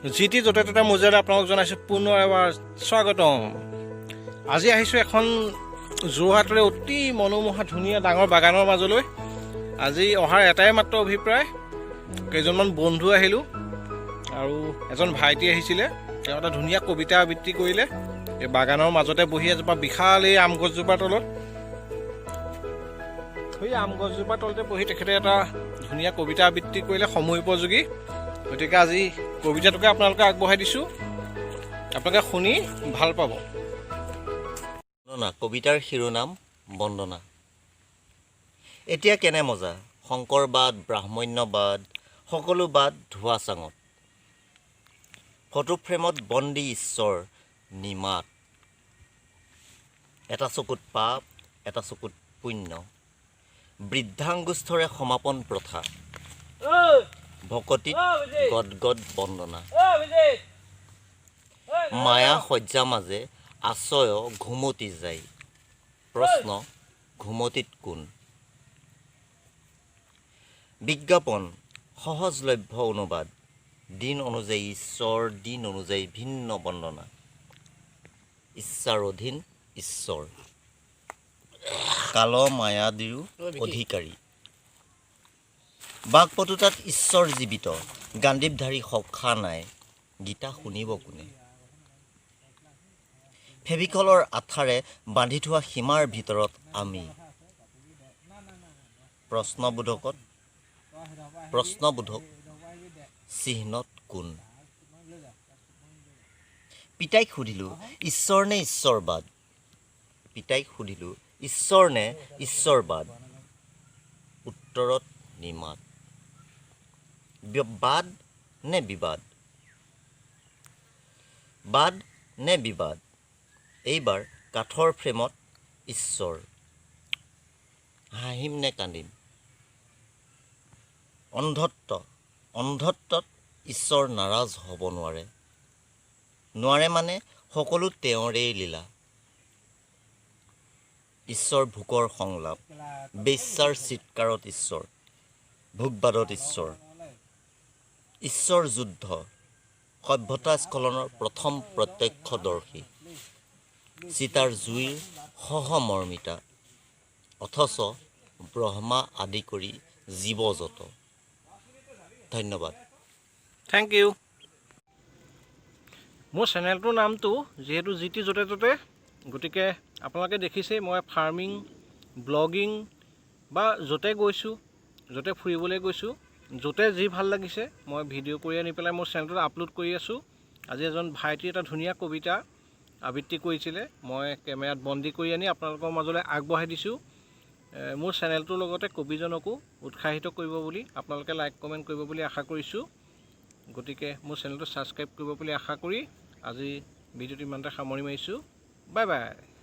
G T য'তে ত'তে মজিয়াত আপোনালোক জনাইছোঁ পুনৰ এবাৰ স্বাগতম। আজি আহিছোঁ এখন যোৰহাটৰে অতি মনোমোহা ধুনীয়া ডাঙৰ বাগানৰ মাজলৈ। আজি অহাৰ এটাই মাত্ৰ অভিপ্ৰায়, কেইজনমান বন্ধু আহিলোঁ আৰু এজন ভাইটি আহিছিলে। তেওঁ এটা ধুনীয়া কবিতা আবৃত্তি কৰিলে এই বাগানৰ মাজতে বহি, এজোপা বিশাল এই আম গছজোপাৰ তলত। সেই আম গছজোপাৰ তলতে বহি তেখেতে এটা ধুনীয়া কবিতা আবৃত্তি কৰিলে, সময় উপযোগী। গতিকে আজি কবিতাটোকে আপোনালোকে আগবঢ়াই দিছোঁ, আপোনালোকে শুনি ভাল পাব। বন্দনা। কবিতাৰ শিৰোনাম বন্দনা। এতিয়া কেনে মজা! শংকৰবাদ, ব্ৰাহ্মণ্যবাদ, সকলো বাদ ধোৱা চাঙত। ফটো ফ্ৰেমত বন্দী ঈশ্বৰ নিমাত। এটা চকুত পাপ, এটা চকুত পুণ্য। বৃদ্ধাংগুষ্ঠৰে সমাপন প্ৰথা। ভকতিত গদগদ বন্দনা। মায়া শয্যা মাজে আছয় ঘুমতি যায়। প্ৰশ্ন, ঘুমতিত কোন? বিজ্ঞাপন, সহজলভ্য অনুবাদ। দিন অনুযায়ী ঈশ্বৰ, দিন অনুযায়ী ভিন্ন বন্দনা। ইচ্ছাৰ অধীন ঈশ্বৰ, কাল মায়াদিৰো অধিকাৰী। বাকপটুতাত ঈশ্বৰ জীৱিত, গাণ্ডীৱধাৰী সখা নাই, গীতা শুনিব কোনে? ফেভিকলৰ আঠাৰে বান্ধি থোৱা সীমাৰ ভিতৰত আমি। প্ৰশ্নবোধক চিহ্নত কোন? পিতাইক সুধিলোঁ, ঈশ্বৰ নে ঈশ্বৰবাদ? পিতাইক সুধিলোঁ, ঈশ্বৰ নে ঈশ্বৰবাদ? উত্তৰত নিমাত। বাদ নে বিবাদ? বাদ নে বিবাদ? এইবাৰ কাঠৰ ফ্ৰেমত ঈশ্বৰ। হাঁহিম নে কান্দিম? অন্ধত্ব, অন্ধত্বত ঈশ্বৰ নাৰাজ হ'ব নোৱাৰে। নোৱাৰে মানে সকলো তেওঁৰেই লীলা। ঈশ্বৰ ভোকৰ সংলাপ। বেশ্যাৰ চিৎকাৰত ঈশ্বৰ, ভোগবাদত ঈশ্বৰ। ঈশ্বৰ যুদ্ধ, সভ্যতা স্খলনৰ প্ৰথম প্ৰত্যক্ষদৰ্শী, চিতাৰ জুইৰ সহমৰ্মিতা, অথচ ব্ৰহ্মা আদি কৰি জীৱ যত। ধন্যবাদ। Thank you. মোৰ চেনেলটোৰ নামটো যিহেতু জি টি য'তে ত'তে, গতিকে আপোনালোকে দেখিছেই মই ফাৰ্মিং, ব্লগিং বা য'তে গৈছোঁ, য'তে ফুৰিবলৈ গৈছোঁ, য'তে যি ভাল লাগিছে, মই ভিডিঅ' কৰি আনি পেলাই মোৰ চেনেলটোত আপলোড কৰি আছোঁ। আজি এজন ভাইটিৰ এটা ধুনীয়া কবিতা আবৃত্তি কৰিছিলে, মই কেমেৰাত বন্দী কৰি আনি আপোনালোকৰ মাজলৈ আগবঢ়াই দিছোঁ। মোৰ চেনেলটোৰ লগতে কবিজনকো উৎসাহিত কৰিব বুলি, আপোনালোকে লাইক কমেণ্ট কৰিব বুলি আশা কৰিছোঁ। গতিকে মোৰ চেনেলটো ছাবস্ক্ৰাইব কৰিব বুলি আশা কৰি আজি ভিডিঅ'টো ইমানতে সামৰণি মাৰিছোঁ। Bye bye.